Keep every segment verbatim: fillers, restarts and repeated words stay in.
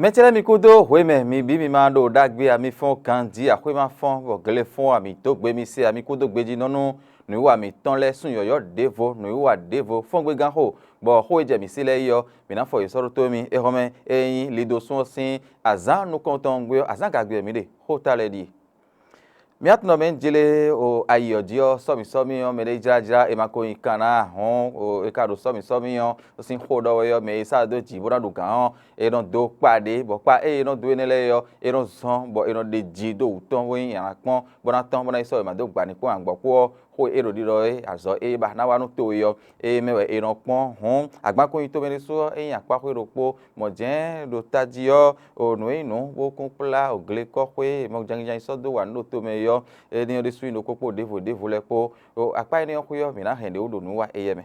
Mɛ ce lɛ́ɛ mi kúdó hwemɛ, mi bǐ mi ma ɖo ɖagbe a, mi fɔ́n ganjí axwé ma fɔ́n, bɔ gle fɔ́n a, mi dó gbe mi se a, mi kúdó gbejínɔ́ nú nǔwiwa mǐtɔn lɛ́ɛ, sun yɔ̌yɔ́ ɖěvo, nǔwiwa ɖěvo, fɔ́ngbégán xo, bɔ xó e jɛ mǐ sí lɛ́ɛ yi ɔ́, mǐ ná fɔ yě sɔ́ ɖó tó mì. Éhɔ́mɛ e nyí Lidosún ɔ́ sín azǎn nukɔntɔn gbe ɔ́, azǎn gagbe wɛ mǐ ɖe. Xó ta lɛ́ɛ ɖíe. Mǐ atunɔ mɛ jlé o ayi ɔ́ jí ɔ́, sɔ́mǐ sɔ́mǐ ɔ́, mɛ ɖé jlájlá è ma ko nyi kan ná hɔn o, è ka ɖo sɔ́mǐ sɔ́mǐ ɔ́ sín xó ɖɔ wɛ ɔ́, mɛ e sá dó jǐ bó ná ɖu gǎn ɔ́, è nɔ dó kpa ɖě, bɔ kpa ée è nɔ dó énɛ́ lɛ́ɛ ɔ́, è nɔ zɔ́n bɔ è nɔ ɖe ji dó wǔ tɔn bó nyí nyaɖakpɔ́n bó ná tɔ́n bó ná yi sɔ́ wěma dó gba ní kpɔ́n agbɔ̌kú ɔ́, xó e è ɖo ɖiɖɔ é, azɔ̌ e ba ná wá nú to e ɔ́, é mɛ wɛ è nɔ kpɔ́n. Hǔn, agbankúnyi tomɛ ɖésú ɔ́, é nyí akpáxwé ɖokpó, mɔ̌ jɛ́n ɖo tají ɔ́, o nǔ e nyí nǔ bó kún kplá o glekɔ́xwé e mɛ jangíjangí sɔ́ dó wa nǔ ɖo tomɛ é ɔ́, énɛ́ ɔ́ ɖésú nyí ɖokpó kpó ɖěvo ɖěvo lɛ́ɛ kpó. O akpá énɛ́ ɔ́ xwé ɔ́, mǐ ná hɛn ɖě wú ɖo nǔ wa éyɛ́ mɛ.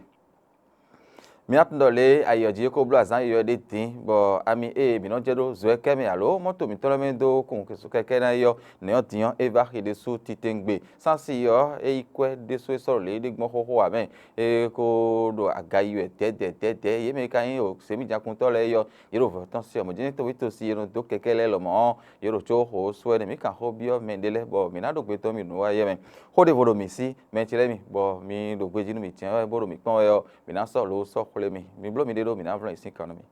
Mi ná tunwun ɖɔ lě e ayi ɔ́ jí é ko bló azǎn yɔ̌yɔ́ ɖé din, bɔ ami e mǐ nɔ jɛ ɖó zɔ̌ kɛ́ mɛ alo mɔ́to mǐtɔn lɛ́ɛ mɛ dó kun kɛkɛ́ ná é ɔ́, nɛ̌ ɔ́ din ɔ́, é vá xi ɖésú titewungbe. Sási ɔ́, é yi kwɛ́ ɖésú é sɔ́ ɖo lě ɖé gbɔn xóxó ǎ mɛ. É ko ɖo aga yi wɛ dɛ̌dɛ̌ dɛ̌dɛ̌. Yě mɛ e ka nyí zěmijǎkuntɔ́ lɛ́ɛ é ɔ́, yě ɖo vɔ̌ tɔn sí ɔ́, mɔ̌ jɛ́n tɔ́wítɔ́ sí e nɔ dó kɛkɛ́ lɛ́ɛ lɔmɔ̌ ɔ́, yě ɖo có xo sú wɛ nɛ́. Mǐ kan xó byɔ́ mɛ ɖé lɛ́ɛ, bɔ mǐ ná ɖo gbe tɔn mì nǔ wa yɛ mɛ. Xó ɖěvo ɖo mǐ sí, mɛ ce lɛ́ɛ mi, bɔ mi ɖo gbejí nú mǐ jɛ́n wɛ bó ɖo mǐ kpɔ́n wɛ ɔ́, mǐ ná sɔ́ lǒ sɔ́ xwlé mi. Mi bló miɖée ɖó, mǐ ná vlɔ́n nyi sín kan nú mi.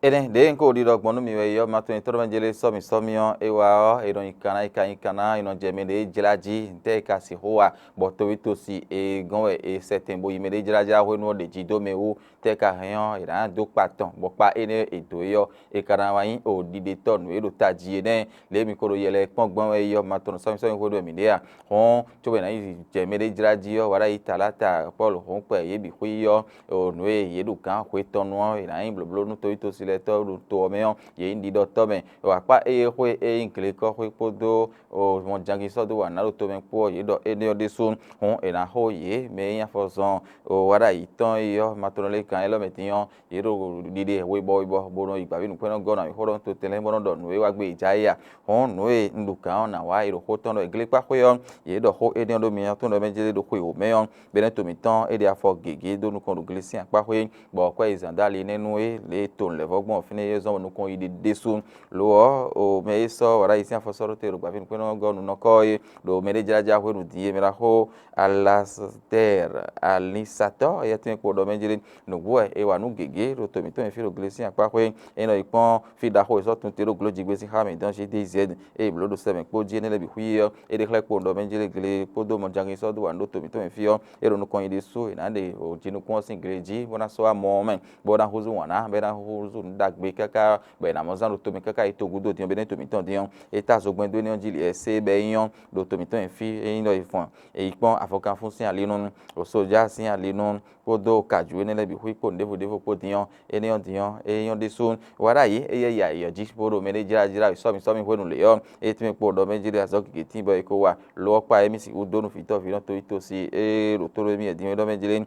Énɛ́ ɖěe un ko ɖiɖɔ gbɔn nú mi wɛ é ɔ́, ma tunwun nyitɔ́ ɖɔ mɛ jlé sɔ́ mǐ sɔ́ mì ɔ́, é wa ɔ́, è nɔ nyi kan ná, é ka nyí kan ná, è nɔ jɛ mɛ ɖě jlá jí, ntɛ́ è ka sixú wa, bɔ toví tosi e gɔ́n wɛ è sɛ tɛn bo yi mɛ ɖě jlájlá hwenu ɔ́ ɖě jí dó mɛ wú, tɛ́ ka hɛn ɔ́, è nǎ dó kpa tɔn, bɔ kpa énɛ́ e è dǒ é ɔ́, è ka ná wá nyí o ɖiɖetɔ́ nǔ e ɖo tají é nɛ́. Lě e mi ko ɖo yɛ lɛ́ɛ kpɔ́n gbɔn wɛ é ɔ́, ma tunwun sɔ́ mì sɔ́ mì hwenu e mǐ ɖe a? Hɔn, cóbɔ è nǎ yi jɛ mɛ ɖě jlá jí ɔ́, wǎ ɖ'ayǐ Taláta Pɔ́lu hɔn kpɛ yě bǐ xwí ɔ́, o nǔ e yě ɖo gǎn hwe tɔn nu ɔ́, è nǎ nyí blǒbló nú toví tosílɛ́tɔ́ ɖo to ɔ́ mɛ ɔ́, yě nyí ɖiɖɔtɔ́ mɛ. O akpá éyɛ́ xwé e nyí glekɔ́xwé kpódó o mɔjangin sɔ́ dó wǎn ná ɖo tomɛ kpó ɔ́, yě ɖɔ énɛ́ ɔ́ ɖésú, hǔn è nǎ xo yě mɛ e nyí afɔzɔn o wǎ ɖ'ayǐ tɔn é ɔ́, ma tunwun lě gǎn élɔ́ mɛ din ɔ́, yě ɖo ɖiɖe webɔ webɔ, bó nɔ yi gbǎví nǔkpɛ́nnɔ́ gɔ́ nɔ awǐxó ɖɔ nú totɛn lɛ́ɛ bó nɔ́ ɖɔ nǔ e wá gbé yě já é a? Hɔn nǔ e un ɖo gǎn ɔ́ ná wa é ɖo xó tɔn ɖɔ glekpáxwé ɔ́, yě ɖɔ xó énɛ́ ɔ́ ɖó mi ɔ́ tɔn ɖɔ mɛ jlé ɖo xwe wǒ mɛ ɔ́, bɛ́nɛ́ to mǐtɔn é ɖe afɔ gěgé dó nukɔn ɖo glésín akpáxwé, bɔ kwɛ́ yi zǎn dó ali nɛ́ nú é lě e to nǔlɛ́vɔ́ gbɔn fínɛ́ é zɔ́n bɔ nukɔn yi ɖe ɖésú. Lo ɔ́, o mɛ e sɔ́ wǎ ɖ'ayǐ sín afɔ sɔ́ ɖó te ɖo gbǎví nǔkpɛ́nnɔ́ gɔ́ nú nɔ kɔ́ é ɖo mɛɖéjlájá hwenu din e mɛ ɖaxó Alastɛ́r Alisatɔ́ yɛtɛ́n kpo ɖɔ mɛ jlé nǔgbó wɛ è wa nǔ gěgé ɖo to mǐtɔn e fí ɖo glésín akpáxwé. É nɔ yi kpɔ́n fí ɖaxó e sɔ́ tun te ɖó glǒ jigbé sín xá mǐtɔn J D Z, ée è blǒ ɖo sɛmɛ kpó jí énɛ́ lɛ́ɛ bǐ xwí é ɔ́, é ɖe xlɛ́ kpo ɖɔ mɛ jlé gle kpódó mɔjangin sɔ́ dó wǎn ɖó to mǐtɔn e fí ɔ́, é ɖo nukɔn nyi ɖésú è nǎ ɖe jinukún ɔ́ sín gle jí bó ná sɔ́ wá mɔ ɔ́ mɛ, bó ná húzú wǎn ná, bɔ é ná húzú nǔ ɖagbe káká, bɔ è nǎ mɔ zán ɖo to mɛ káká yi togun dó din ɔ́, bɛ́nɛ́ to mǐtɔn din ɔ́, é tá zogbɛ́n dó énɛ́ ɔ́ jí lě ɛ́ sé bɔ é nyí ɔ́, ɖo to mǐtɔn e fí é nyí ɖɔ è fɔn. È yi kpɔ́n afɔkanfún sín ali nú, ɖo sójá sín ali nú, kpódó kajǔ énɛ́ lɛ́ɛ bǐ xwí kpo nǔɖévo ɖěvo kpó din ɔ́, énɛ́ ɔ́ din ɔ́, é nyɔ́ ɖésú. Wǎ ɖ'ayǐ, éyɛ́ ya yɔ̌ jí bó ɖo mɛɖé jlájlá yi sɔ́ mì sɔ́ mì hwenu lě ɔ́, é tɛ́nmɛ kpo ɖɔ mɛ jlé azɔ̌ gěgé tín bɔ è ko wa lo ɔ́ kpa émí sixú dó nú vǐtɔ́ vǐnɔ toyítosi e ɖo tó ɖó émí wɛ din é ɖɔ mɛ jlé.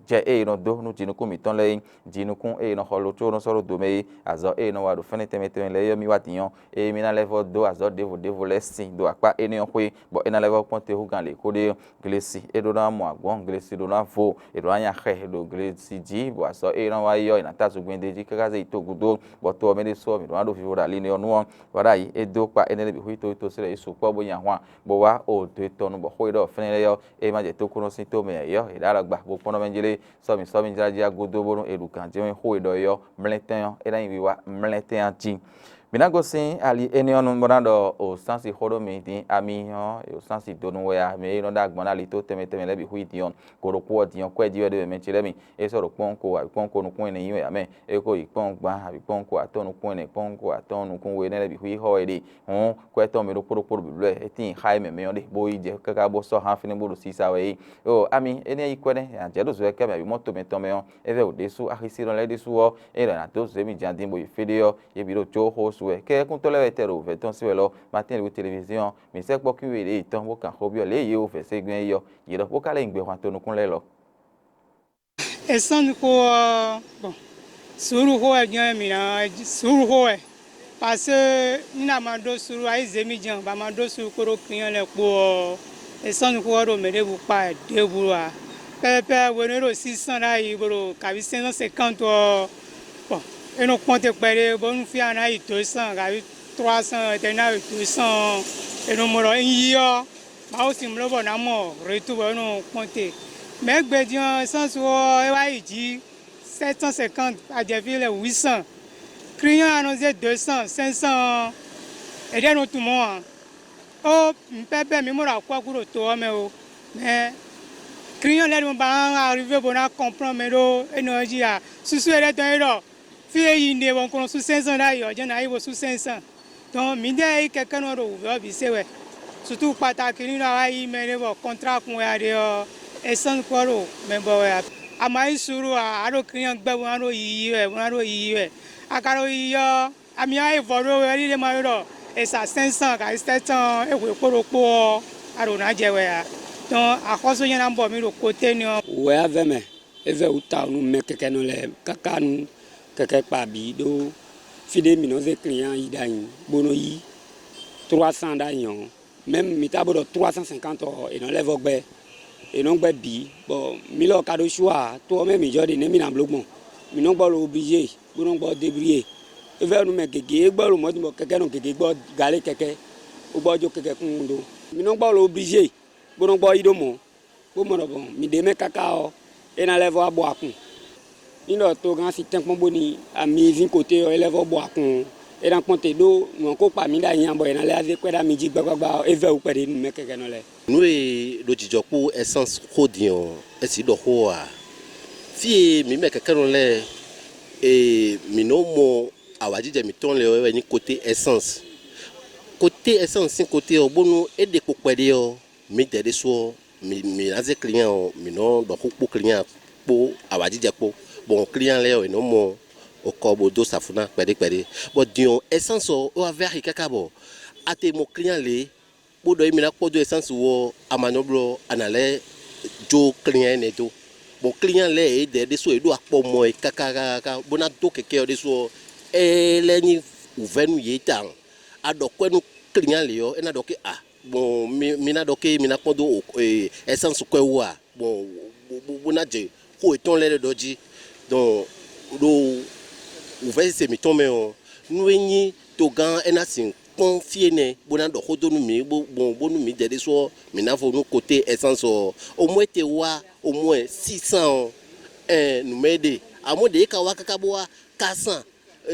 Jɛ ée è nɔ dó nú jinukún mǐtɔn lɛ́ɛ é, jinukún ée è nɔ xɔ lo có nɔ sɔ́ ɖó do mɛ é, azɔ̌ ée è nɔ wa ɖo fɛ́nɛ tɛnmɛ tɛnmɛ lɛ́ɛ é ɔ́, mì wá din ɔ́, ée mì ná lɛ́ vɔ́ dó azɔ̌ ɖěvo ɖěvo lɛ́ɛ sin ɖo akpá énɛ́ ɔ́ xwé, bɔ é ná lɛ́ vɔ́ kpɔ́n te hú gan lě kó ɖé ɔ́, glesi é ɖó ná mɔ agbɔ̌n, glesi ɖó ná vo, è ɖǒ ná nya xɛ ɖo glesi jí, bɔ azɔ̌ e é ná wá yi ɔ́, è nǎ ta zogbɛ́n d'é jí káká zé yi togun dó, bɔ to ɔ́ mɛ ɖésú ɔ́, mǐ ɖó ná ɖo vivo ɖo ali nɛ́ ɔ́ nu ɔ́, vɔ ɖ'ayǐ é dó kpa énɛ́ lɛ́ɛ bǐ xwí toxo tosí lɛ́ɛ yi sukpɔ́ bó nyi ahwan, bó wá o do etɔn nu, bɔ xó e ɖɔ fɛ́nɛ lɛ́ɛ ɔ́, é ma jɛ tókúnɔ sín tómɛ ǎ é ɔ́, è ɖǒ alɔgba bó kpɔ́n nɔ mɛ jlé, sɔ́ mǐ sɔ́ mì jlá jí agúdo bónú è ɖu gǎn jɛ́n xó e ɖɔ é ɔ́, mlɛ́ntɛn ɔ́, é ná nyí wiwa mlɛ́ntɛn ɔ́ jí. Mǐ ná gosín ali énɛ́ ɔ́ nu bó ná ɖɔ o sási xó ɖó mi dín ami ɔ́, o sási donu wɛ a, mɛ e nɔ ɖó agbɔ̌n ná ali tó tɛnmɛ tɛnmɛ lɛ́ɛ bǐ xwí din ɔ́, go ɖokpó ɔ́ din ɔ́, kwɛ́ jí wɛ ɖó mɛ ce lɛ́ɛ mi. É sɔ́ ɖo kpɔ́n ko abǐ kpɔ́n ko nukún ɛnɛ nyi wɛ ǎ mɛ. É ko yi kpɔ́n gban abǐ kpɔ́n ko atɔ́ɔ́n nukún ɛnɛ, kpɔ́n ko atɔ́ɔ́n nukún we énɛ́ lɛ́ɛ bǐ xwí xɔ wɛ ɖe. Hǔn kwɛ́ tɔn mɛ ɖokpó ɖokpó ɖo bǐblɔ́ ɛ, é tíin xá é mɛ mɛ ɔ́ ɖe, bó yi jɛ káká bó sɔ́ hán fínɛ́ bó ɖo sisa wɛ é. O ami, énɛ́ yi kwɛ́ nɛ́, a jɛ̌ ɖo zɔ wɛ kɛ́ mɛ abǐ mɔ tomɛ tɔn mɛ ɔ́, é vɛ́ wǔ ɖésú axi sí nɔ lɛ́ɛ ɖésú ɔ́, é ɖɔ è nǎ dó zě mì jan din bó yi fí ɖé ɔ́, yě bǐ ɖo có xó sú wɛ. Kɛ́ kúntɔ́ lɛ́ɛ wɛ tɛ ɖo vɛ̌ tɔn sí wɛ lɔ, Matín ɖo televizíɔn, mǐ sɛ́ kpɔ́ kwín we ɖě yětɔn bó kan xó byɔ́ lě e yě wo vɛ̌ sé gbɛn é ɔ́, yě ɖɔ bó ka lɛ́ nyi gbɛhwan tonukún lɛ́ɛ lɔ. Esɔ́ndu xó ɔ́, bɔn, sùúru xó wɛ jɛ́n mǐ ná, sùúru xó wɛ. Paseke ní a ma ɖó suɖu ayizɛ́n mì jɛ́n, bɔ a ma ɖó suɖu kpódó klínyɔ́ lɛ́ɛ kpó ɔ́, è sɔ́ nukúnxɔ ɖo mɛ ɖěbǔ kpa wɛ ɖěbǔ ǎ. Pɛ́pɛ́pɛ́ hwenu e ɖo sísán ɖ'ayǐ bó ɖo kaví cinq cent cinquante ɔ́, bɔn é nɔ kpɔ́n te kpɛɖé bónú fí a ná yi deux cents kaví trois cents, è ná yi deux cents ɔ́, è nɔ mɔ ɖɔ un yi ɔ́, Mawu sin bló bɔ nǎ mɔ retour bɔ é nɔ kpɔ́n te. Mɛ̌ gbe din ɔ́, essence ɔ́ é wá yi jǐ sept cent cinquante, a jɛ fí lɛ́ɛ huit cents. Client a nɔ zé deux cents, cinq cents ɔ́, è ɖɛ́ nɔ tunwun mɔ̌ ǎ. Ó, mǐ pɛ́pɛ́ mǐ mɔ ɖo akwɛ́kú ɖo to ɔ́ mɛ ó, mɛ client lɛ́ɛ ɖo ba arrivé bó ná kɔnplɔ́n mɛ ɖó énɛ́ ɔ́ jí ǎ. Susu e ɖɛ́ tɔn é ɖɔ fí e yi un ɖe bɔ un ko nɔ sú cinq cents ɖ'ayǐ ɔ́ jɛ́n ná yi bó sú cinq cents. Donc mǐdɛɛ e nyí kɛkɛ́nɔ ɖo wǔvɛ́ ɔ́ bǐ se wɛ. Surtout kpatakí ní ɖɔ a wá yí mɛ ɖé bɔ kɔntrá kun wɛ a ɖe ɔ́, essence kpɔ́ ɖo mɛ bɔ wɛ a. A ma yí suɖu ǎ, a ɖo client gbɛ́ bó ná ɖo yiyi wɛ, bó ná ɖo yiyi wɛ. A ka ɖo yiyi ɔ́, ami ɔ́ e vɔ ɖó we ɔ́ ɖíɖe ma ɖó ɖɔ è sa cinq cents kayi sept cents ɔ́, é hwe kpó ɖokpó ɔ́, a ɖǒ ná jɛ wɛ ǎ. Donc axɔ́sú nyɛ ná bɔ mì ɖo koté n'i ɔ́. Wɛ á vɛ́ mɛ, é vɛ́ wú tawun nú mɛ kɛkɛ́nɔ lɛ́ɛ káká nú kɛkɛ́ kpa bǐ ɖó fí ɖé mǐ nɔ́ zé klin nyi ɖ'ayǐ bó nɔ́ yí trois cents ɖ'ayǐ ɔ́, mɛ̌m mǐ ka bo ɖɔ trois cent cinquante ɔ́, è nɔ lɛ́ vɔ gbɛ. È nɔ gbɛ bǐ, bɔ mǐ lɔ ka ɖó shu ǎ, to ɔ́ mɛ mǐ jɔ ɖe nɛ̌ mǐ ná bló gbɔn? Mǐ nɔ gbɔ lo obligé, bó nɔ gbɔ débríyé. É vɛ́ nú mɛ gěgé e gbɔ lo mɔ̌ din bɔ kɛkɛ́ nɔ gěgé gbɔ galé kɛkɛ́, bó gbɔ jó kɛkɛ́ kún ɖó. Mǐ nɔ gbɔ lo obligé, bó nɔ gbɔ yi ɖó mɔ̌, bó mɔ ɖɔ gbɔn mǐ ɖě mɛ káká ɔ́, é ná lɛ́ vɔ wá bɔ akun. Ní ɖɔ togán sin tɛ́nkpɔ́n bóni ami zín koté ɔ́, é lɛ́ vɔ bɔ akun ɔ́, é ná kpɔ́n te ɖó nǔ ɔ́ ko kpa mǐ ɖ'ayǐ nya bɔ è nǎ lɛ́ zé kwɛ́ ɖó ami jí gbágbágbá ɔ́, é vɛ́ wú kpɛɖé nú mɛ kɛkɛ́nɔ lɛ́ɛ. Nú e ɖo jijɔ kpó essence xó din ɔ́, é sixú ɖɔ xó ɔ́ ǎ. Fí e mǐ mɛ kɛkɛ́nɔ lɛ́ɛ e mǐ nɔ́ mɔ awǎjijɛ mǐtɔn lɛ́ɛ ɔ́ wɛ nyí koté essence. Koté essence sín koté ɔ́, bónú é ɖe kpo kpɛɖé ɔ́, mǐdɛɛ ɖésú ɔ́, mǐ mǐ ná zé client ɔ́, mǐ nɔ ɖɔ xó kpó client kpó awǎjijɛ kpó, bɔ client lɛ́ɛ ɔ́, è nɔ mɔ okɔ bó dó safúná kpɛɖé kpɛɖé. Bɔ din ɔ́, essence ɔ́, é wá vɛ́ axi káká bɔ a te mɔ client lě, bó ɖɔ émí ná kpɔ́ dó essence wú ɔ́, a ma nɔ bló a nǎ lɛ́ jó client énɛ́ dó. Bɔ client lɛ́ɛ yědɛɛ ɖésú yě ɖo akpɔ mɔ e káká káká bó ná dó kɛkɛ́ ɔ́ ɖésú ɔ́, é lɛ́ nyí wǔvɛ́ nú yě tawun. A ɖɔ kwɛ́ nú client lě ɔ́, é ná ɖɔ ké a gbɔn mi mi ná ɖɔ ké mi ná kpɔ́n dó o- e, essence kwɛ́ wú a gbɔn bó- bó- bó ná jɛ xó yětɔn lɛ́ɛ ɖɔ jí. Donc ɖo wǔvɛ́ sise mǐtɔn mɛ ɔ́, nú é nyí togán é ná sixú kpɔ́n fí énɛ́ bó ná ɖɔ xó dó nú mǐ bó gbɔn bónú mǐdɛɛ ɖésú ɔ́, mǐ ná vo nú koté essence ɔ́, au moins te wá au moins six cents ɔ́, ɛn nǔ mɛ é ɖe. Amɔ̌ ɖě é ka wá káká bó wá quatre cents,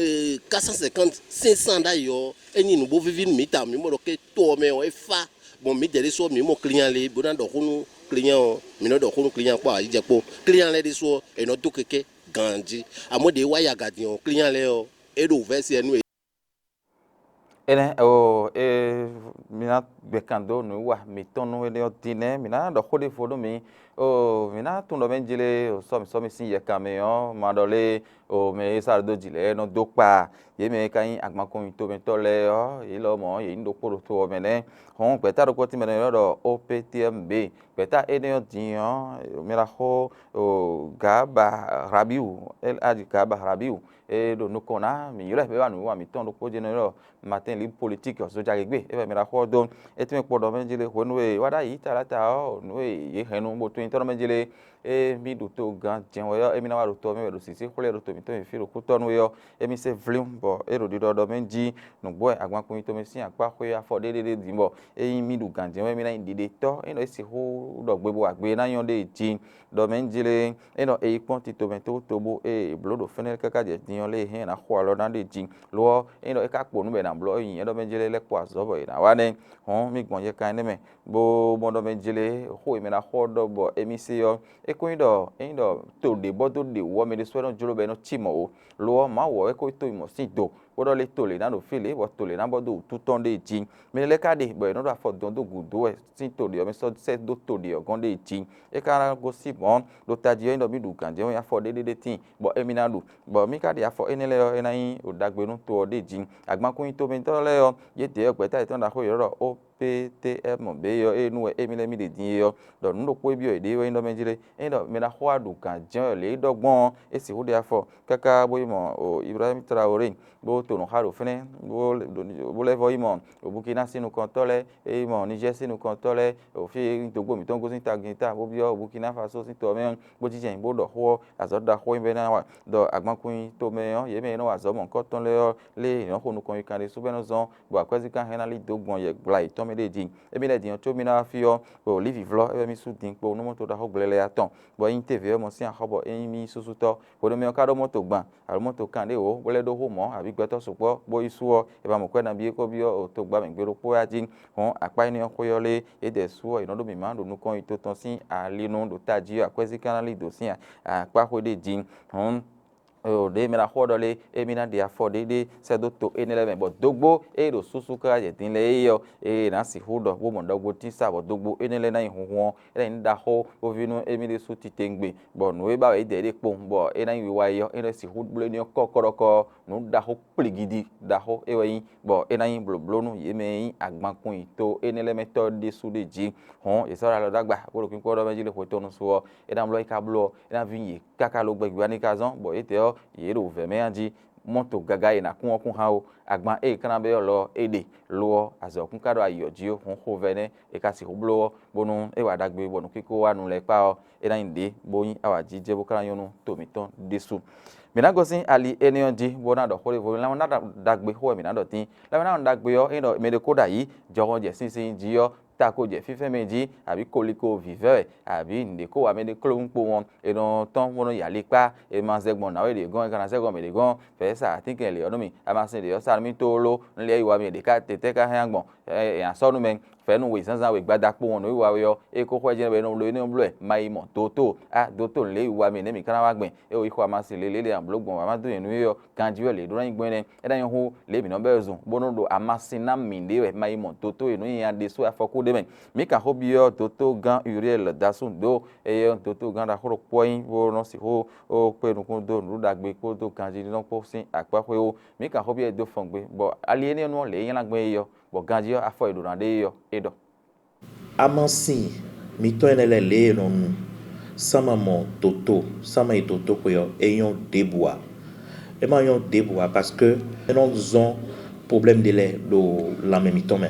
quatre cent cinquante, cinq cents ɖ'ayǐ ɔ́, é nyí nǔ bó víví nú mǐ tawun. Mǐ mɔ ɖɔ ké to ɔ́ mɛ ɔ́, é fá. Bon, mǐdɛɛ ɖésú ɔ́, mǐ mɔ client lě bó ná ɖɔ xó nú client ɔ́, mǐ nɔ ɖɔ xó nú client kpó awǎjijɛ kpó. Client lɛ́ɛ ɖésú ɔ́, è nɔ dó kɛkɛ́ ganjí. Amɔ̌ ɖě wá yi aga din ɔ́, client lɛ́ɛ ɔ́, é ɖo wǔvɛ́ se wɛ nú yě. Énɛ́ o e mi ná gbɛkan dó nǔwiwa mǐtɔn nú énɛ́ ɔ́ din nɛ́, mǐ ná ɖɔ xó ɖěvo nú mi. O mǐ ná tunwun ɖɔ mɛ jlé o sɔ́mi sɔ́mi sín yɛkan mɛ ɔ́, ma ɖɔ lé o mɛ e sá dó jǐ lɛ́ɛ nɔ dó kpa. Yě mɛ e ka nyí agbankɔnnyitɔ́mɛtɔ́ lɛ́ɛ ɔ́, yě lɔ mɔ̌ yě nyí ɖokpó ɖo to ɔ́ mɛ nɛ́. Hɔn gbɛ̌ta ɖokpó tɛnmɛ ɖɔ O P T M B. Gbɛ̌ta énɛ́ ɔ́ din ɔ́, mi ná xo o Gaaba Rabiu, Elhadji Gaaba Rabiu, e ɖo nukɔn ná mǐ ylɔ́ ɛ bɔ é wá nǔwiwa mǐtɔn ɖokpó jɛ́n nɔ ylɔ́ Martin Libre Politique ɔ́, zojagěgbe é wɛ mi ná xɔ ɔ́ dó. É tɛ́nmɛ kpɔ́ ɖɔ mɛ jí lé hwenu e é wá ɖ'ayǐ talata ɔ́, nǔ e yě hɛn nú bó tunwun nyitɔ́ mɛ jí lé, é mì ɖo to gǎn jɛ́n wɛ ɔ́, émí ná wá ɖo to ɔ́ mɛ wɛ ɖo sǐsí xwlé ɖo to mǐtɔn e fí ɖo kútɔ́ nú é ɔ́, émí se vlín bɔ é ɖo ɖiɖɔ ɖɔ mɛ jí nǔgbó wɛ agbankun nyi tomɛ sín akpá xwé afɔ ɖéɖéɖé din bɔ é nyí mì ɖo gǎn jɛ́n wɛ émí ná nyí ɖiɖetɔ́, é nɔ é sixú ɖɔ gbe bó wa gbe é ná nyɔ́ ɖée jí. Ɖɔ mɛ jí lé, é nɔ é yi kpɔ́n tito mɛ tóbótóbó ée è blǒ ɖo fɛ́nɛ́ káká jɛ din ɔ́ lé e hɛn è nǎ xo alɔ ná ɖe jí. Lo ɔ́, ényí ɖɔ é ka kpo nǔ bɔ è nǎ bló ɔ́, nyi nyɛ ɖɔ mɛ jlɛ́ lɛ́ kpó azɔ̌ bɔ è nǎ wá nɛ́. Hɔ̌n mì gbɔn yɛ kan énɛ́ mɛ, bó mɔ ɖɔ mɛ jlɛ́ xó e mɛ ná xɔ ɖɔ bɔ émí se ɔ́, é ko nyí ɖɔ ényí ɖɔ to ɖě bɔ dó ɖe wǔ ɔ́, mɛ ɖésú wɛ nɔ jló bɔ é nɔ cí mɔ̌ ó. Lo ɔ́, Mawu ɔ́ wɛ ko nyí to mɔ sín do, bó ɖɔ lé to lě ná ɖo fí lě, bɔ to lě ná bɔ dó wǔtu tɔn ɖée jí. Mɛ lɛ́ɛ ka ɖe bɔ è nɔ ɖo afɔ dɔn dó gǔdo wɛ sín to ɖě ɔ́ mɛ sɔ́ sɛ́ dó to ɖě ɔ́ gɔ́n ɖée jí. É ka gosín mɔ̌ ɖo tají ɔ́, nyí ɖɔ mì ɖu gǎnjɛ́wɛ́n afɔ ɖéɖéɖé tíin, bɔ émí ná ɖu, bɔ mì ka ɖe afɔ énɛ́ lɛ́ɛ ɔ́, é ná nyí ɖo ɖagbe nú to ɔ́ ɖée jí. Agbankún nyi tomɛtɔ́ lɛ́ɛ ɔ́, yědɛɛ ɔ́, gbɛ̌ta yětɔn ɖaxó yě ɖɔ O P T M B ɔ́, ée nú wɛ émí lɛ́ɛ mì ɖe din é ɔ́, ɖɔ nǔ ɖokpó e byɔ́ yě ɖe é wɛ nyí ɖɔ mɛ jí lé, ényí ɖɔ mɛ ɖaxó wá ɖu gǎnjɛ́wɛ́n lě e ɖɔ gbɔn ɔ́, é sixú ɖe afɔ káká bó yi mɔ Ibrahímu Traoré, bó to nǔ xa ɖo fínɛ́, bó lɛ́ vɔ yi mɔ Burkina sín nukɔntɔ́ lɛ́ɛ, é yi mɔ Niger sín nukɔntɔ́ lɛ́ɛ, ɖo fí e dǒgbó mǐtɔn gosín tagin ta bó byɔ́ Burkina Faso sín tɔ mɛ, bó jínjɛn bó ɖɔ xó ɔ́, azɔ̌ ɖaxó nyí bɔ é ná wa ɖɔ agbankun nyi tomɛ ɔ́, yě mɛ e nɔ wa azɔ̌ mɔ̌hunkɔtɔn lɛ́ɛ ɔ́, lé yě nɔ xo nukɔn yi kan ɖésú bɔ é nɔ zɔ́n, bɔ akwɛ́zínkan hɛn ná lí dó gbɔn yɛ gbla yětɔn mɛ ɖé jí. Émí lɛ́ɛ din ɔ́, có mì ná wá fí ɔ́, ɖo lǐvǐvlɔ́ é wɛ mì sú din kpo nú mɔto ɖaxó gblɛlɛ atɔn, bɔ é nyí tévě ɔ́ mɔ sín axɔ́ bɔ é nyí mì súsútɔ́. Hwenu mɛ ɔ́ ka ɖó mɔto gban, alo mɔto kan ɖěwǒ, bó lɛ́ ɖó xó mɔ̌, abǐ gbɛtɔ́ sukpɔ́ bó yi sú ɔ́, è ma mɔ kwɛ́ nabí é ko byɔ́ to gba mɛ gbe ɖokpó wɛ a jí. Hɔn akpá énɛ́ ɔ́ xwé ɔ́ lé, yědɛɛ sú ɔ́, yě nɔ ɖó mǐmá ɖo nukɔn nyi to tɔn sín ali nu ɖo tají ɔ́, akwɛ́zínkan ná lí dǒ sín akpá xwé ɖé jí. Hɔn ɖě mɛ ná xo ɔ́ ɖɔ lé, émí ná ɖe afɔ ɖéɖé sɛ́ dó to énɛ́ lɛ́ɛ mɛ, bɔ dógbó e ɖo súsú káká jɛ din lɛ́ɛ é ɔ́, ée è nǎ sixú ɖɔ bó mɔ ɖɔgbotín sa, bɔ dógbó énɛ́ lɛ́ɛ ná nyí hunhun ɔ́, é ná nyí nǔ ɖaxó bó ví nú émí ɖésú titewungbe, bɔ nǔ e ba wɛ é dɛ ɖé kpowun, bɔ é ná nyí wiwa é ɔ́, é nɔ sixú bló énɛ́ ɔ́ kɔ́kɔ́ɖɔkɔ́. Nǔ ɖaxó kpligidi ɖaxó é wɛ nyí, bɔ é ná nyí blǒbló nú yě mɛ e nyí agbankun nyi to énɛ́ lɛ́ɛ mɛ tɔ́ ɖésú ɖé jí. Hɔn yě sɔ́ ɖo alɔ dó agba bó ɖo kpínkpɔ́n ɖɔ mɛ jí le xwe tɔn nu su ɔ́, é ná blɔ́ é ka bló ɔ́, é ná ví yě káká lo gbɛgbɛ wá ní ka zɔ́n, bɔ yětɛ́ ɔ́, yě ɖo vɛ̌ mɛ a jí. Mɔto gaga e è nǎ kún ɔ́ kún xá ó. Agban e è ka ná bɛ́ ɔ́ lɔ ɔ́, é ɖe; lo ɔ́, azɔ̌kún ka ɖo ayǐ ɔ́ jí ó, hɔn xovɛ́ nɛ́ è ka sixú bló ɔ́, bónú é wa ɖagbe bɔ nǔkínkó wá nu lɛ́ɛ kpá ɔ́, é ná nyí ɖě bó nyí awǎjijɛ bó ka ná nyɔ́ nú to mǐtɔn ɖésú. Mǐ ná gosín ali énɛ́ ɔ́ jí bó ná ɖɔ xó ɖěvo. Lanmɛ ná ɖagbe xó wɛ mǐ ná ɖɔ tín. Lanmɛ ná ɖagbe ɔ́, é ɖɔ mɛ ɖé kó ɖo ayǐ, jɔhɔn jɛ sínsɛ́n jí ɔ́, ta ko jɛ fínfɛ́n mɛ jí, abǐ koliko vǐvɛ́ wɛ, abǐ nǔɖé kó wa mɛ ɖé kló kpowun ɔ́, è nɔ tɔ́n bó nɔ́ yi ali kpá. È ma zɛ gbɔn nǎwe ɖě gɔ́n, è ka ná zɛ gbɔn mɛ ɖě gɔ́n. Fɛ̌ sa atínkɛn lě ɔ́ nú mì, amasin ɖě ɔ́ sa nú mì tlóló. Un lɛ́ yi wa mì ɖě ká tɛ́tɛ́ ká hɛn gbɔn? Ɛ, è nǎ sɔ́ nú mɛ. Fɛ̌ nú we zǎnzǎn we gbada kpowun nǔ yi wa we ɔ́, é kó xwɛ jɛ́n bɔ é nɔ bló é nɔ bló wɛ, ma yi mɔ dotóo. Á, dotóo lě yi wa mì nɛ̌ mǐ ka ná wá gbɛn? É o yi xo amasin lě lě lě ǎ bló gbɔn wǎ má dó nyɛ nú é ɔ́, ganjí wɛ lě ɖó ná nyí gbɔn énɛ́. É ná nyí hú lě mǐ nɔ bɛ́ zun bónú ɖo amasin ná mǐɖée wɛ, ma yi mɔ dotóo e nǔ nyinya ɖésú afɔkú ɖé mɛ. Mǐ kan xó byɔ́ dotógán Uriɛ́l dasún dó, eye ɔ́, dotógán ɖaxó ɖokpó wɛ nyí bó nɔ́ sixú kpé nukún dó nǔɖuɖu ɖagbe kpódó ganjínínɔ kpó sín akpá xwé wú. Mǐ kan xó byɔ́ ɛ dó fɔn gbe, bɔ ali énɛ́ ɔ́ nú ɔ́, lě e nyí ná gbɛn é ɔ́, bɔ ganjí ɔ́, afɔ e ɖǒ ná ɖe é ɔ́, é ɖɔ. Amasin mǐtɔn énɛ́ lɛ́ɛ lě e è nɔ nu sán ma mɔ doto, sán ma yi dotoxwe ɔ́, é nyɔ́ ɖěbǔ ǎ. É ma nyɔ́ ɖěbǔ ǎ, parce que é nɔ zɔ́n problème ɖé lɛ́ɛ ɖo lanmɛ mǐtɔn mɛ.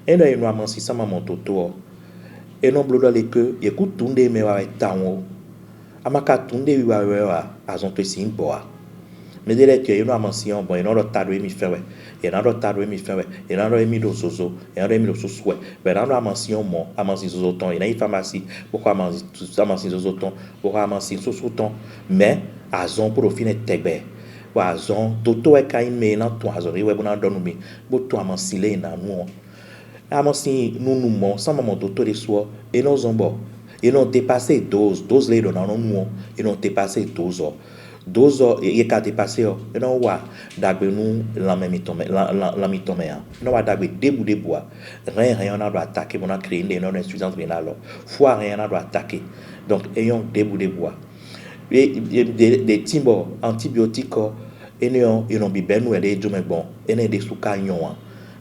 Ényí ɖɔ è nɔ amasin sán ma mɔ doto ɔ́, é nɔ bló ɖɔ lě ké yě kú tunɖé mɛ wá wɛ tawun ó. A ma ka tunwun ɖé wiwa wɛ ɔ́ ǎ, azɔn towe sǐ nyí gbɔ̌ ǎ. Mɛɖé lɛ́ɛ tɔn e yě nɔ amasin ɔ́ gbɔn, yě nɔ ɖɔ ta ɖo émí fɛ́n wɛ, yě ná ɖɔ ta ɖo émí fɛ́n wɛ, yě ná ɖɔ émí ɖo zozo, yě ná ɖɔ émí ɖo susu wɛ, bɔ yě ná ɖɔ amasin ɔ́ mɔ̌, amasin zozo tɔn, yě ná yi famasi bó xɔ amasin zozo tɔn, bó xɔ amasin susu tɔn. Mɛ̌, azɔn kpo ɖo fínɛ́ tɛgbɛ, bɔ azɔn dotó wɛ ka nyí mɛ e ná tunwun azɔ̌ ɖé wɛ bó ná ɖɔ nú mi, bó tunwun amasin lě e è nǎ nu ɔ́. Amasin nunu mɔ̌ sán ma mɔ dotó ɖésú ɔ́, é nɔ zɔ́n bɔ è nɔ depasé dose, dose lě e è ɖɔ ná nɔ nu ɔ́, è nɔ depasé dose ɔ́. Dose ɔ́, e ka depasé ɔ́, é nɔ wa ɖagbe nú lanmɛ mitɔn mɛ, lan, lan, lan mitɔn mɛ ǎ. É nɔ wa ɖagbe ɖěbǔ ɖěbǔ ǎ. Hɛn hɛn ɔ́ ná ɖo atakɛ bó ná kreye nǔɖé e nɔ ɖɔ insuffisance rénale ɔ́. Fó hɛn ɔ́ ná ɖo atakɛ. Donc é nyɔ́ ɖěbǔ ɖěbǔ ǎ. Ɖě tín bɔ antibiotique ɔ́, énɛ́ ɔ́, è nɔ bǐbɛ́ nú wɛ ɖě e jó mɛ gbɔn, énɛ́ ɖésú ka nyɔ́ ǎ.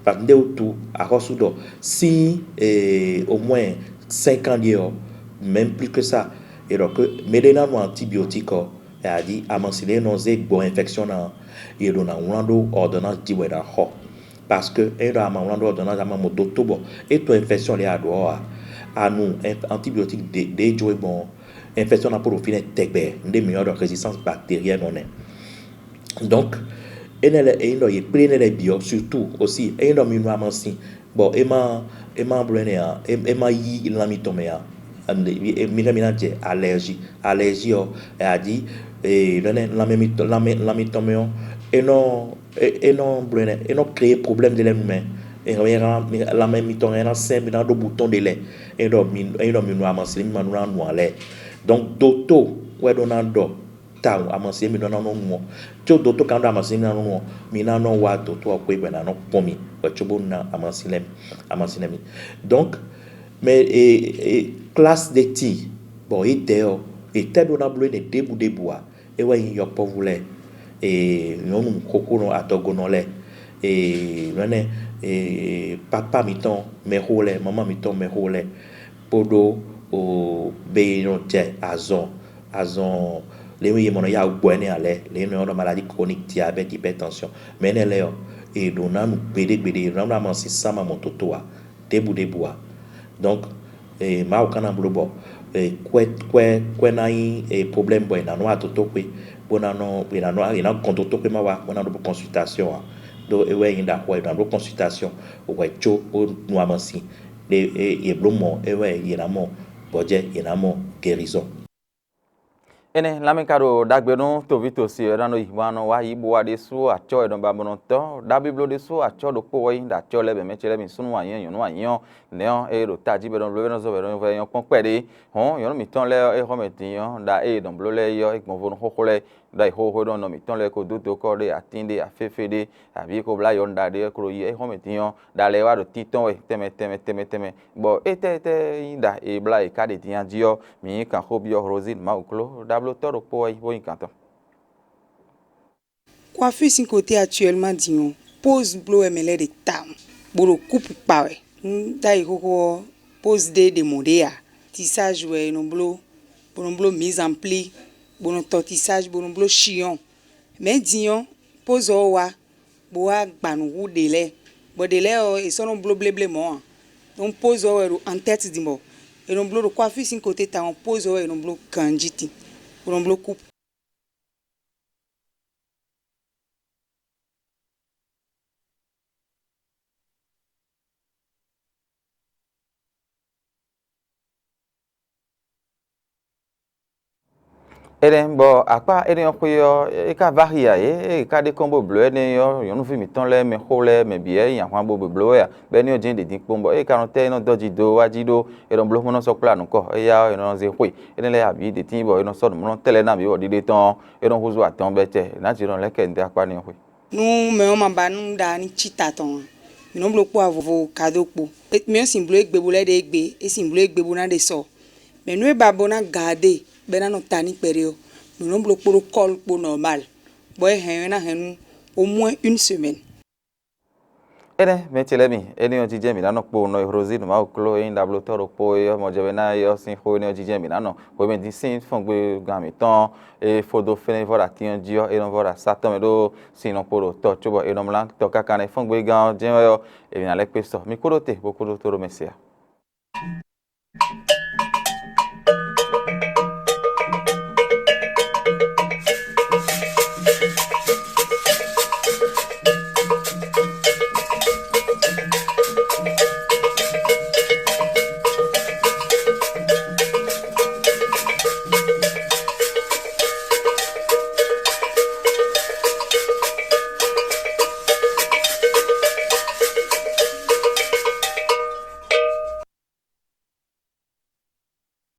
Parce que ndé wútu axɔ́sú ɖɔ sín au moins cinq ans ɖíe ɔ́, même plus que ça, è ɖɔ que mɛɖé ná nu antibiotique ɔ́, è ǎ jí amasin ɖé nɔ zé gbɔ infection ná, è ɖo ná wlán ɖó ordonnance jí wɛ è nǎ xɔ. Parce que ényí ɖɔ a ma wlán ɖó ordonnance, a ma mɔ dotó bɔ é to infection lě a ɖǒ ɔ́ ǎ, a nu antibiotique ɖě jó é gbɔn ɔ́, infection ná kpo ɖo fínɛ́ tɛgbɛ, nǔɖé mǐ ylɔ́ ɖɔ résistance bactérienne ɔ́ nɛ́. Donc énɛ́ lɛ́ɛ ényí ɖɔ yě kplé énɛ́ lɛ́ɛ bǐ ɔ́, surtout aussi ényí ɖɔ mi nu amasin bɔ é má é má bló énɛ́ ǎ, é má yí lan mitɔn mɛ ǎ, mi hɛn mi ná jɛ allergie. Allergie ɔ́, è ǎ jí nɛnɛ lanmɛ mitɔn lanmɛ lan mitɔn mɛ ɔ́, é nɔ é nɔ bló énɛ́, é nɔ créer problème ɖé lɛ́ɛ nú mɛ. Lanmɛ mitɔn hɛn ná sɛn, mi ná ɖó butɔn ɖé lɛ́ɛ. Ényí ɖɔ mi ényí ɖɔ mi nu amasin mi ma nu ná nu ǎ lɛ́ɛ. Donc dotó wɛ ɖó ná ɖɔ tawun amasin e mi ɖó ná nɔ nu ɔ́. Có dotó ka nɔ ɖɔ amasin e mi ná nɔ nu ɔ́, mi ná nɔ wá dotó ɔ́ xwé bɔ è nǎ nɔ kpɔ́n mi, bɔ cóbó ná amasin lɛ́ɛ mi amasin lɛ́ɛ mi. Donc mɛ e e classe ɖé tíin bɔ yě dɛ ɔ́, yě tɛ́ ɖó ná bló énɛ́ ɖěbǔ ɖěbǔ ǎ. É wɛ nyí yɔkpɔ́vú lɛ́ɛ, ee nyɔ̌nu xóxónɔ adɔgonɔ lɛ́ɛ, ee nɛnɛ ee papa mǐtɔn mɛxó lɛ́ɛ, mama mǐtɔn mɛxó lɛ́ɛ, kpódó oo be e nɔ jɛ azɔn azɔn Lě e yě mɔ nɔ yá wǔ gbɔ énɛ́ ǎ lɛ́ɛ, lě e nɔ ylɔ́ ɖɔ maladie chronique diabète, hypertension, mɛ énɛ́ lɛ́ɛ ɔ́, è ɖǒ ná nǔ gbeɖé gbeɖé, è ɖǒ ná mɔ sin sán ma mɔ toto ǎ, ɖěbǔ ɖěbǔ ǎ. Donc, eh, Mawu ka ná bló bɔ eh, kwɛ kwɛ kwɛ ná nyí eh, problème bɔ è nǎ nɔ wá dotóxwé, bó ná nɔ è nǎ nɔ è nǎ gɔn dotóxwé má wá bó ná ɖó consultation ǎ. Ɖó é wɛ nyí ɖaxó è nǎ ɖó consultation hwɛ̌ có bó nu amasin. Ɖé yě bló mɔ é wɛ yě ná mɔ gbɔjɛ́, yě ná mɔ guérison. Énɛ́, lanmɛ ka ɖo ɖagbe nú toví tosi ɔ́, é ná nɔ yi bó ná nɔ wá yi bó wá ɖésú acɔ́ e nɔ ba bó nɔ tɔ́. Ɖa blíbló ɖésú acɔ́ ɖokpó wɛ nyí ɖo acɔ́ lɛ́ɛ bǐ mɛ ce lɛ́ɛ bǐ súnnu anyɛ́ nyɔ̌nu anyɛ́ ɔ́, nɛ̌ ɔ́, ée ɖo tají bɔ é nɔ bló é nɔ zɔ́n bɔ é nɔ vɔ é nyɔ́ kpɔ́n kpɛɖé. Hɔ̌n, nyɔ̌nu mǐtɔn lɛ́ɛ ɔ́, é xɔ́ mɛ din ɔ́, ɖa ée è nɔ bló lɛ́ɛ é ɔ́, é gbɔn vo nú xóxó lɛ́ɛ, ɖa e xóxó ɖɔ nɔ mǐtɔn lɛ́ɛ ko dó dokɔ́ ɖé, atín ɖé, aféfé ɖé, abǐ é ko blá yɔ̌nu ɖa ɖé ɔ́, é ko ɖo yi, é xɔ́ mɛ din ɔ́, ɖa lɛ́ɛ wá ɖo tíntɔ́n wɛ tɛnmɛ tɛnmɛ tɛnmɛ tɛnmɛ. Bɔ étɛ́ étɛ́ nyí ɖa e blá è ká ɖe din jí ɔ́, mǐ nyi kanxó byɔ́ Rosine Mawukló, ɖablótɔ́ ɖokpó wɛ nyí bó nyí gǎn tɔn. Coiffure sín côté actuellement din ɔ́, pose bló wɛ mɛ lɛ́ɛ ɖe tawun, bó ɖo kúpu kpa wɛ. Nú ɖ'ayǐ xóxó ɔ́, pose ɖé ɖe mɔ̌ ɖé ǎ. Tissage wɛ è nɔ bló, bó nɔ bló mise en pli, bó nɔ tɔ tissage, bó nɔ bló chignon. Mɛ̌ din ɔ́, pose ɔ́ wá, bó wá gba nǔ hú ɖě lɛ́ɛ, bɔ ɖě lɛ́ɛ ɔ́, è sɔ́ nɔ bló bléblé mɔ̌ ǎ. Donc pose ɔ́ wɛ ɖo en tête din bɔ è nɔ bló ɖo coiffure sín côté tawun, pose ɔ́ wɛ è nɔ bló ganjí din, bó nɔ bló kúpu. Énɛ́ bɔ akpá énɛ́ ɔ́ xwé ɔ́, é ka vá xi ǎ é, é ka ɖe kɔn bó blǒ énɛ́ ɔ́, nyɔ̌nuví mǐtɔn lɛ́ɛ, mɛxó lɛ́ɛ, mɛ bǐ wɛ nyi ahwan bó blǒ wɛ ǎ, bɔ énɛ́ ɔ́ jɛ́n ɖě dín kpɔ́n, bɔ é ka nɔ tɛ́ é nɔ dɔ́ jí dó wá jí ɖó é nɔ bló xó nɔ sɔ́ kplá nǔ kɔ, éyá ɔ́, é nɔ zé xwe. Énɛ́ lɛ́ɛ abǐ ɖě tíin bɔ é nɔ sɔ́ nǔmlɔ́ tɛ́ lɛ́ɛ ná bǐ bɔ ɖiɖe tɔn ɔ́, é nɔ húzú adɔn bɛ́ tɛ, nǎ jǐ nɔ lɛ́ kɛ nǔ dó akpá n'i ɔ́ xwe. Nú mɛ ɔ́ ma ba nú ɖa ní cí ta tɔn ǎ, mǐ nɔ bló kpó avo kadó kpó. Mǐ ɔ́ sin bló égbé bó lɛ́ ɖe égbé, é sin bló égbé bó ná ɖe sɔ. Mɛ nú é ba bó ná gaadé bɔ é ná nɔ ta ní kpɛɖé ɔ́, mǐ nɔ bló kpódó kɔ́lu kpó nɔmal, bɔ é hɛn ɔ́ é ná hɛn nú au moins une semaine. Énɛ́ mɛ ce lɛ́ɛ mi, énɛ́ ɔ́ jijɛ mǐ ná nɔ kpo nɔ e Rosine Mawu kló e nyí ɖablótɔ́ ɖokpó e ɔ́ mɔ jɛ wɛ ná é ɔ́ sín xó énɛ́ ɔ́ jijɛ mǐ ná nɔ. Hwemɛ dín sín fɔ́ngbégán mǐtɔn e fó dó fɛ́nɛ́ vɔ́ ɖo atín ɔ́ jí ɔ́, é nɔ vɔ́ ɖo asá tɔn mɛ ɖó sin nɔ kpo ɖo tɔ cóbɔ è nɔ mlá tɔ káká nɛ́ fɔ́ngbégán ɔ́ jɛ́n wɛ ɔ́, è nǎ lɛ́ kpé sɔ. Mi kúdó te bó kúdó tó ɖó mɛ se ǎ.